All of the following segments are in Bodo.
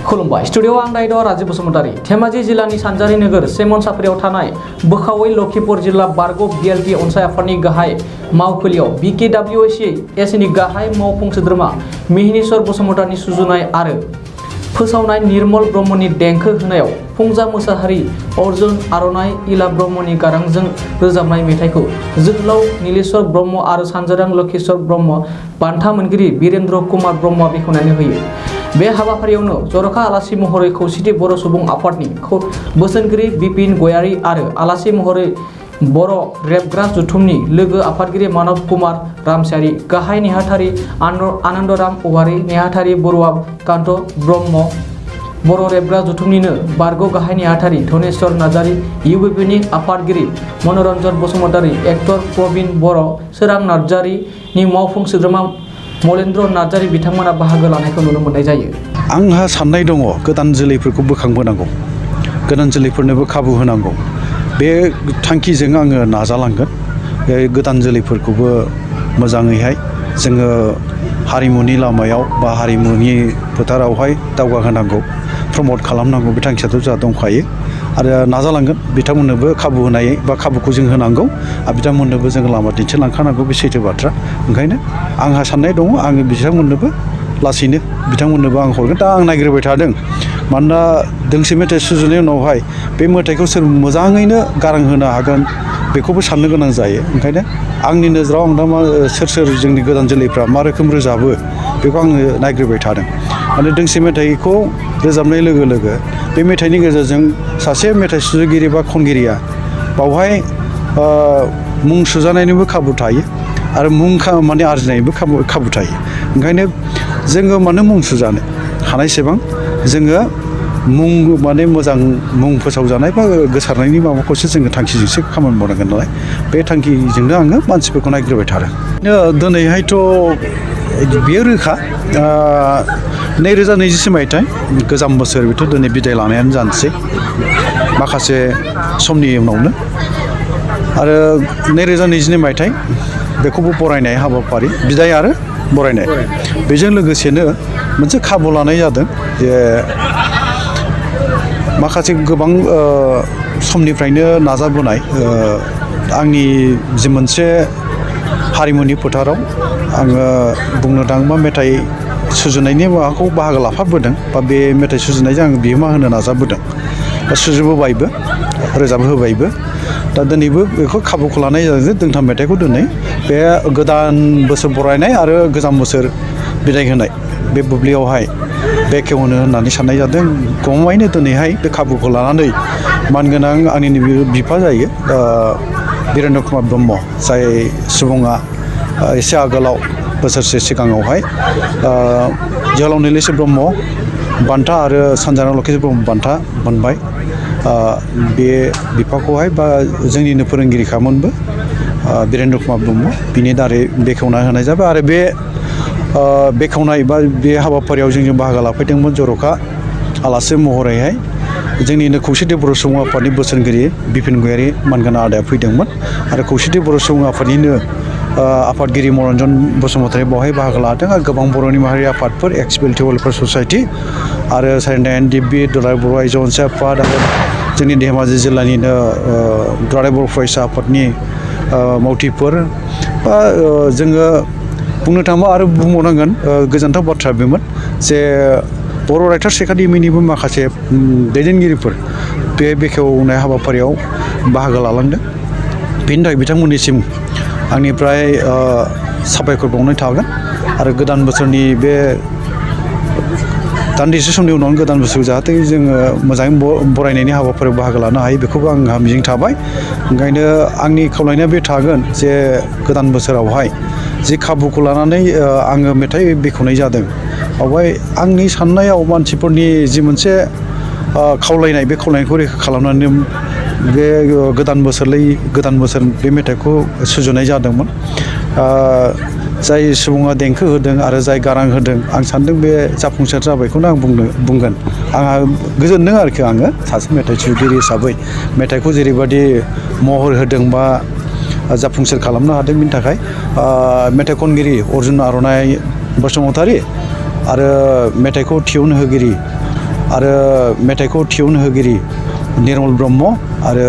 खुलुमबाय स्टुडिअ आं दायद' राजीव बसुमतारी धेमाजि जिल्लानि सानजारि नोगोर सेमनसाफ्रियाव थानाय बोखावै लखिमपुर जिल्ला बारग' BLT अनसाय आफादनि गाहाय मावखुलियाव Bkwac नि गाहाय मावफुं सोद्रोमा मिहिनीश्वर बसुमतारीनि सुजुनाय आरो फोसावनाय निर्मल ब्रह्मनि देंखो होनायाव फुंजा मोसाहारि अर्जुन आर'नाइ इला ब्रह्मनि गारांजों रोजाबनाय मेथाइखौ जोहोलाव नीलेश्वर ब्रह्म आरो सानजारां लक्षेश्वर ब्रह्म बान्था मोनगिरि वीरेन्द्र कुमार ब्रह्मआ बेखेवनानै होयो। बे हाबाफारियावनो जर'खा आलासि महरै खौसेथि बर' सुबुं आफादनि बोसोनगिरि बिपिन गयारी आरो आलासि महरै बर' रेबग्रा जुथुमनि लोगो आफादगिरि मानव कुमार रामसियारि, गाहाय नेहाथारि आनन्दराम औवारी, नेहाथारि बरुवा कान्त ब्रह्म, बर' रेबग्रा जुथुमनिनो बारग' गाहाय नेहाथारि धनेश्वर नार्जारी, UBPनि आफादगिरि मनरन्जन बसुमतारी, एक्टर प्रबिन बर', सोरां नार्जारीनि मावफुं सोद्रोमा मलेन्द्र नार्जारी बिथांमोना बाहागो लानायखौ नुनो मोननाय जायो। आंहा साननाय दङ गोदान जोलैफोरखौ बोखांबोनांगौ, गोदान जोलैफोरनोबो खाबु होनांगौ। बे थांखिजों आङो नाजालांगोन। बे गोदान जोलैफोरखौबो मोजाङैहाय जोङो हारिमुनि लामायाव बा हारिमुनि फोथारावहाय दावगाहोनांगौ, प्रमट खालामनांगौ। बे थांखियाथ' जोंहा दंखायो आरो नाजालांगोन। बिथांमोननोबो खाबु होनाय बा खाबुखौ जों होनांगौ आरो बिथांमोननोबो जों लामा दिन्थिलांखानांगौ। बे सैथो बाथ्रा। ओंखायनो आंहा साननाय दङ आङो बिथांमोननोबो लासैनो बिथांमोननोबो आं हरगोन। दा आं नायग्रोबाय थादों, मानोना दोंसे मेथाइ सुजुनायनि उनावहाय बे मेथाइखौ सोर मोजाङैनो गारां होनो हागोन बेखौबो साननो गोनां जायो। ओंखायनो आंनि नोजोराव आं दा सोर जोंनि गोदान जोलैफ्रा मा रोखोम रोजाबो बेखौ आङो नायग्रोबाय थादों। माने दोंसे मेथाइखौ रोजाबनाय लोगो लोगो बे मेथाइनि गेजेरजों सासे मेथाइ सुजुगिरि बा खनगिरिया बावहाय मुं सुजानायनिबो खाबु थायो आरो मुं माने आरजिनायनिबो खाबु थायो। ओंखायनो जोङो मानो मुं सुजानो हानायसेबां जोङो मुं माने मोजां मुं फोसावजानाय बा गोसारनायनि माबाखौसो जोङो थांखिजोंसो खामानि मावनांगोन नालाय, बे थांखिजोंनो आङो मानसिफोरखौ नायग्रोबाय थादों। दिनैहायथ' बेयो रोखा 2024 मायथाइ गोजाम बोसोर, बेथ' दिनै बिदाय लानायानो जानोसै माखासे समनि उनावनो। आरो 2022 मायथाइ बेखौबो बरायनाय हाबाफारि, बिदाय आरो बरायनाय, बेजों लोगोसेनो मोनसे खाबु लानाय जादों जे माखासे गोबां समनिफ्रायनो नाजाबोनाय आंनि जि मोनसे हारिमुनि फोथाराव आङो बुंनो थाङोबा मेथाइ सुजुनायनि माबाखौ बाहागो लाफाबोदों बा बे मेथाइ सुजुनायजों आं बिहोमा होनो नाजाबोदों बा सुजुबोबायबो, रोजाबहोबायबो। दा दिनैबो बेखौ खाबुखौ लानाय जादों जे दोंथाम मेथाइखौ दिनै बे गोदान बोसोर बरायनाय आरो गोजाम बोसोर बिदाय होनाय बे बुब्लियावहाय बेखेवनो होननानै साननाय जादों। गमामायैनो दिनैहाय बे खाबुखौ लानानै मानगोनां आंनिनो बिफा जायो वीरेन्द्र कुमार ब्रह्म, जाय सुबुङा एसे आगोलाव बोसोरसे सिगाङावहाय जोहोलाव नीलेश्वर ब्रह्म बान्था आरो सानजारां लक्षेश्वर ब्रह्म बान्था मोनबाय। बे बिफाखौहाय बा जोंनिनो फोरोंगिरिखामोनबो वीरेन्द्र कुमार ब्रह्म, बिनि दारै बेखेवना होनाय जाबाय। आरो बे बेखेवनाय बा बे हाबाफारियाव जों बाहागो लाफैदोंमोन जर'खा आलासि महरैहाय जोंनिनो खौसेथि बर' सुबुं आफादनि बोसोनगिरि बिपिन गयारी मानगोनां आदाया फैदोंमोन आरो खौसेथि बर' सुबुं आफादनिनो आफादगिरि मनरन्जन बसुमतारी बेवहाय बाहागो लादों आरो गोबां बर'नि माहारि आफादफोर, BLT वेलफेयार ससाइटि आरो DB दुलाराय बर' आइजो अनसाय आफाद आरो जोंनि धेमाजि जिल्लानिनो दुलाराय बर' फरायसा आफादनि मावथिफोर बा जोङो बुंनो थाङोबा आरो बुंबावनांगोन गोजोनथाव बाथ्रा बेमोन जे बर' राइटार्स एकाडेमिनिबो माखासे दैदेनगिरिफोर बे बेखेवनाय हाबाफारियाव बाहागो लालांदों। बेनि थाखाय बिथांमोननिसिम आंनिफ्राय साबायखर बावनाय थागोन आरो गोदान बोसोरनि बे दान्दिसे समनि उनावनो गोदान बोसोरखौ जाहाथे जोङो मोजाङै बरायनायनि हाबाफारियाव बाहागो लानो हायो बेखौबो आंहा मिजिं थाबाय। ओंखायनो आंनि खावलायनाया बे थागोन जे गोदान बोसोरावहाय जि खाबुखौ लानानै आङो मेथाइ बेखेवनाय जादों, बेवहाय आंनि साननायाव मानसिफोरनि जि मोनसे खावलायनाय, बे खावलायनायखौ रैखा खालामनानै बे गोदान बोसोर बे मेथाइखौ सुजुनाय जादोंमोन। जाय सुबुङा देंखो होदों आरो जाय गारां होदों, आं सानदों बे जाफुंसार जाबायखौनो आं बुंगोन। आंहा गोजोनदों आरोखि आङो सासे मेथाइ सुजुगिरि हिसाबै मेथाइखौ जेरैबायदि महर होदों बा जाफुंसार खालामनो हादों। बिनि थाखाय मेथाइ खनगिरि अर्जुन आर'नाइ बसुमतारी आरो मेथाइखौ टिउन होगिरि आरो मेथाइखौ टिउन होगिरि निर्मल ब्रह्म आरो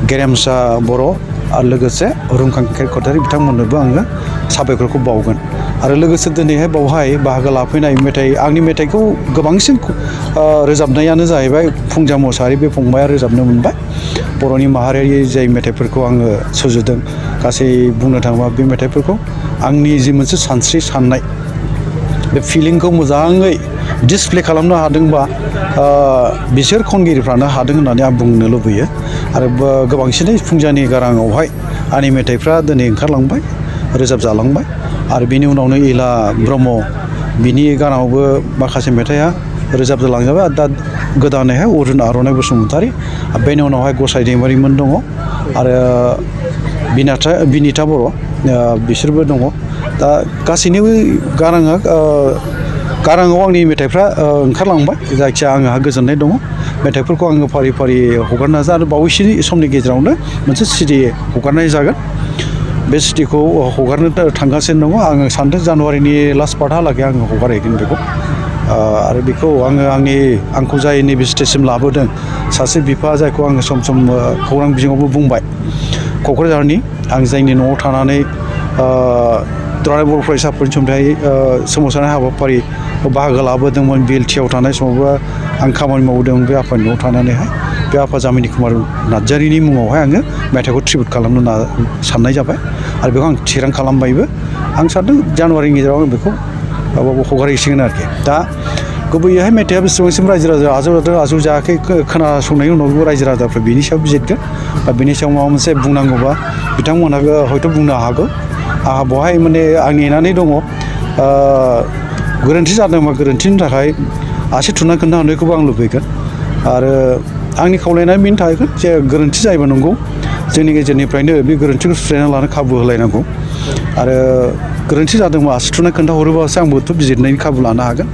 गेरेमसा बर' आरो लोगोसे रुंखांखेर कटारि बिथांमोननोबो आङो साबायखरखौ बावगोन आरो लोगोसे दिनैहाय बावहाय बाहागो लाफैनाय आंनि मेथाइखौ गोबांसिन रोजाबनायानो जाहैबाय फुंजा मोसाहारि बे फंबाया रोजाबनो मोनबाय बर'नि माहारियारि जाय मेथाइफोरखौ आङो सुजुदों गासै बुंनो थाङोबा बे मेथाइफोरखौ आंनि जि मोनसे सानस्रि साननाय बे फिलिंखौ मोजाङै डिसप्ले खालामनो हादोंबा बिसोर खनगिरिफ्रानो हादों होननानै आं बुंनो लुबैयो आरो गोबांसिनै फुंजानि गाराङावहाय आंनि मेथाइफ्रा दिनै ओंखारलांबाय रोजाब जालांबाय आरो बेनि उनावनो इला ब्रह्म बिनि गाराङावबो माखासे मेथाइआ रोजाब जालांजाबाय दा गोदानैहाय अरुण आर'नाइ बसुमतारी बेनि उनावहाय गसाइ दैमारिमोन दङ आरो बिनिता बर' बिसोरबो दङ दा गासैनिबो गाराङाव आंनि मेथाइफ्रा ओंखारलांबाय जायखिया आंहा गोजोननाय दङ मेथाइफोरखौ आङो फारि फारि हगारनो नाजा आरो बावैसोनि समनि गेजेरावनो मोनसे सिडि हगारनाय जागोन बे सिडिखौ हगारनो थांगासिनो दङ आङो सानदों जानुवारिनि लास्ट पार्टहालागै आङो हगारहैगोन बेखौ आरो बेखौ आंखौ जाय नैबे स्टेजसिम लाबोदों सासे बिफा जायखौ आङो सम सम खौरां बिजोङावबो बुंबाय क'क्राझारनि आं जायनि न'आव थानानै दुलाराय बर' फरायसा आफादनि सोमोन्दै सोमावसारनाय हाबाफारि बाहागो लाबोदोंमोन बिएलटिआव थानाय समावबो आं खामानि मावदोंमोन बे आफादनि न'आव थानानैहाय बे आफा जामिनि कुमार नार्जारिनि मुङावहाय आङो मेथाइखौ ट्रिबिउट खालामनो साननाय जाबाय आरो बेखौ आं थिरां खालामबायबो आं सानदों जानुवारिनि गेजेराव आं बेखौ हगारहैसिगोन आरोखि दा गुबैयैहाय मेथाइआ बेसेबांसिम रायजो राजा आजौ जायाखै खोनासंनायनि उनावबो रायजो राजाफ्रा बेनि सायाव बिजिरगोन बा बेनि सायाव माबा मोनसे बुंनांगौबा बिथांमोनहा हयथ' बुंनो हागौ आंहा बेवहाय माने आं नेनानै दङ गोरोन्थि जादोंबा गोरोन्थिनि थाखाय आसि थुना खोन्थाहरनायखौबो आं लुबैगोन आरो आंनि खावलायनाया बेनि थाखाय जे गोरोन्थि जायोबा नंगौ जोंनि गेजेरनिफ्रायनो बे गोरोन्थिखौ सुस्रायना लानो खाबु होलायनांगौ आरो गोरोन्थि जादोंबा आसि थुना खोन्थाहरोबासो आंबोथ' बिजिरनायनि खाबु लानो हागोन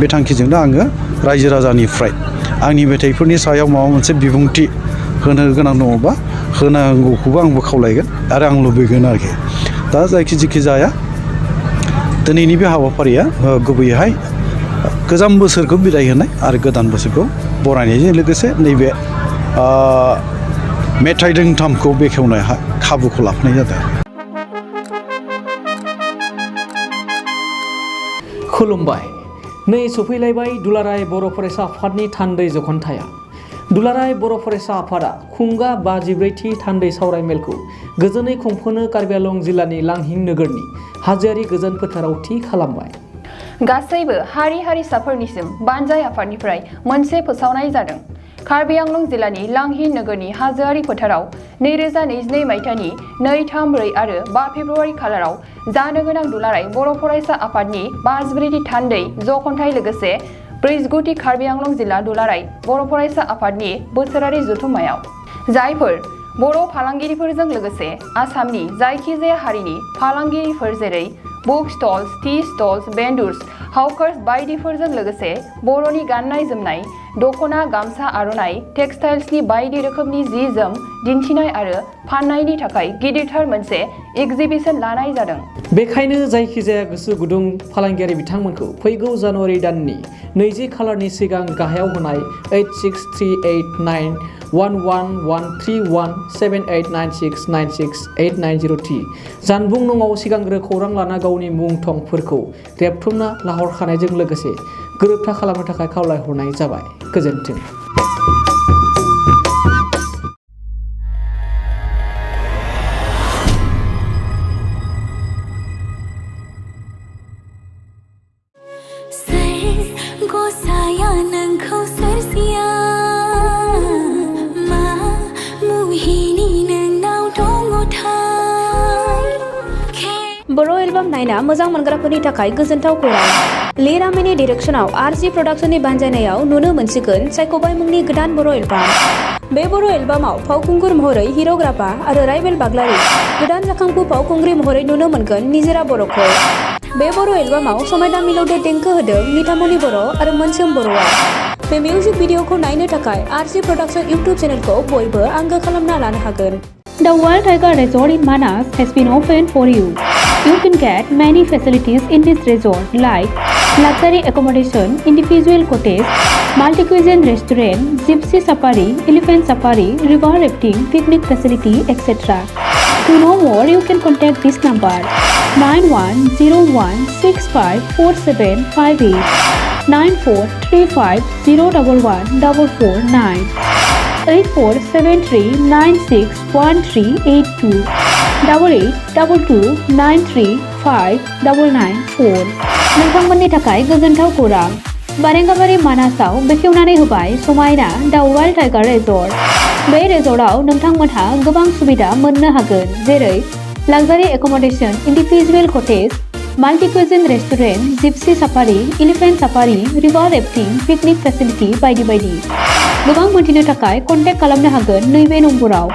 बे थांखिजोंनो आङो रायजो राजानिफ्राय आंनि मेथाइफोरनि सायाव माबा मोनसे बिबुंथि होनो गोनां दङबा होनांगौखौबो आंबो खावलायगोन आरो आं लुबैगोन आरोखि दा जेखि जाया दिनैनि बे हाबाफारिया गुबैयैहाय गोजाम बोसोरखौ बिदाय होनाय आरो गोदान बोसोरखौ बरायनायजों लोगोसे नैबे मेथाइ दोंथामखौ बेखेवनाय खाबुखौ लाफानाय जादों। खुलुमबाय नै सफैलायबाय दुलाराय बर' फरायसा आफादनि थान्दै जखनथाया दुलाराय बर' फरायसा आफादा खुंगा 53थि थान्दै सावरायमेलखौ गोजोनै खुंफुंनो कार्बि आंलं जिल्लानि लांहिं नोगोरनि हाजोआरि गोजोन फोथाराव थि खालामबाय। गासैबो हारि-हारिसाफोरनिसिम बानजाय आफादनिफ्राय मोनसे फोसावनाय जादों। कार्बि आंलं जिल्लानि लांहिं नोगोरनि हाजोआरि फोथाराव 2022 मायथाइनि 2, 3, 4 आरो 5 फेब्रुआरि खालाराव जानो गोनां दुलाराय बर' फरायसा आफादनि 53थि थान्दै जखनथाय लोगोसे 49थि कार्बि आंलं जिल्ला दुलाराय बर' फरायसा आफादनि बोसोरारि जथुम्मायाव जायफोर बर' फालांगिरिफोरजों लोगोसे आसामनि जायखिजाया हारिनि फालांगिरिफोर जेरै book stalls, tea stalls, vendors, hawkers बायदिफोरजों लोगोसे बर'नि गाननाय जोमनाय दख'ना, गामसा, आर'नाइ, टेक्सटाइल्सनि बायदि रोखोमनि जि जोम दिन्थिनाय आरो फाननायनि थाखाय गिदिरथार मोनसे एग्जिबिशन लानाय जादों। बेखायनो जायखिजाया गोसो गुदुं फालांगियारि बिथांमोनखौ फैगौ जानुवारि दाननि 20 खालारनि सिगां गाहायाव होनाय 863891131789696890T जानबुं नङाव सिगांग्रो खौरां लाना गावनि मुं थंफोरखौ रेबथुमना लाहरखानायजों लोगोसे गोरोबथा खालामनो थाखाय खावलायहरनाय जाबाय। गोजोन्थों। बर' एलबाम नायना मोजां मोनग्राफोरनि थाखाय गोजोनथाव खौरां। लिरामिनि डिरेक्शनाव आरजि प्रडाक्शननि बानजायनायाव नुनो मोनसिगोन सायख'बाय मुंनि गोदान बर' एलबाम। बे बर' एलबामाव फावखुंगुर महरै हिर'ग्राफा आरो राइबेल बाग्लारि, गोदान जाखांफु फावखुंग्रि महरै नुनो मोनगोन निजोरा बर'खौ। बे बर' एलबामाव समायना मिलौदो देंखो होदों निथामनि बर' आरो मोनसोम बर'आ। बे मिउजिक भिडिअखौ नायनो थाखाय आरजि प्रडाक्शन इउट्युब चेनेलखौ बयबो आंगो खालामना लानो हागोन। The Wild Tiger Resort in Manas has been opened for you. You can get many facilities in this resort like luxury accommodation, individual cottage, multi-cuisine restaurant, gypsy safari, elephant safari, river rafting, picnic facility, etc. To know more, you can contact this number 9101654758 9435011449 8473961382 8822935994 नोंथांमोननि थाखाय गोजोनथाव खौरां बारेंगाबारि मानासाव बेखेवनानै होबाय समायना द वाइल्ड टाइगार रिजर्ट बे रिजर्टआव नोंथांमोनहा गोबां सुबिदा मोननो हागोन जेरै luxury accommodation individual cottage multi cuisine restaurant gypsy safari elephant safari river rafting picnic facility बायदि बायदि गोबां मोनथिनो थाखाय कन्टेक्ट खालामनो हागोन नैबे नम्बराव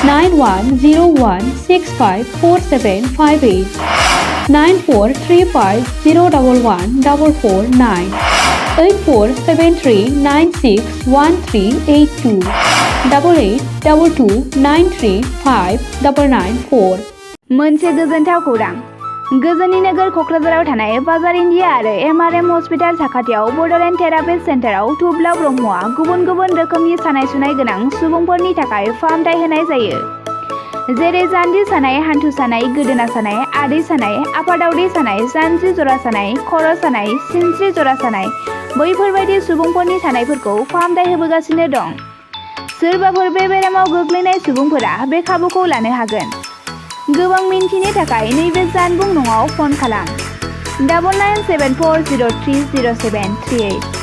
9101654758 9435011449 8473961382 8822935994 मोनसे गोजोनथाव खौरां गोजोननि नोगोर क'क्राझाराव थानाय बाजार इन्डिया आरो एमआरएम हस्पिटाल साखाथियाव बड'लेण्ड थेरापिस्ट सेन्टाराव थुब्ला ब्रह्मआ गुबुन गुबुन रोखोमनि सानाय सुनाय गोनां सुबुंफोरनि थाखाय फाहामथाय होनाय जायो जेरै जान्जि सानाय हान्थु सानाय गोदोना सानाय आदै सानाय आफादावदै सानाय जानजि जरा सानाय खर' सानाय सिनस्रि जरा सानाय बैफोरबायदि सुबुंफोरनि सानायफोरखौ फाहामथाय होबोगासिनो दं सोरबाफोर बे बेरामाव गोग्लैनाय सुबुंफोरा बे खाबुखौ लानो हागोन गोबां मिन्थिनो थाखाय नैबे जानबुं नङाव फन खालाम 9974030738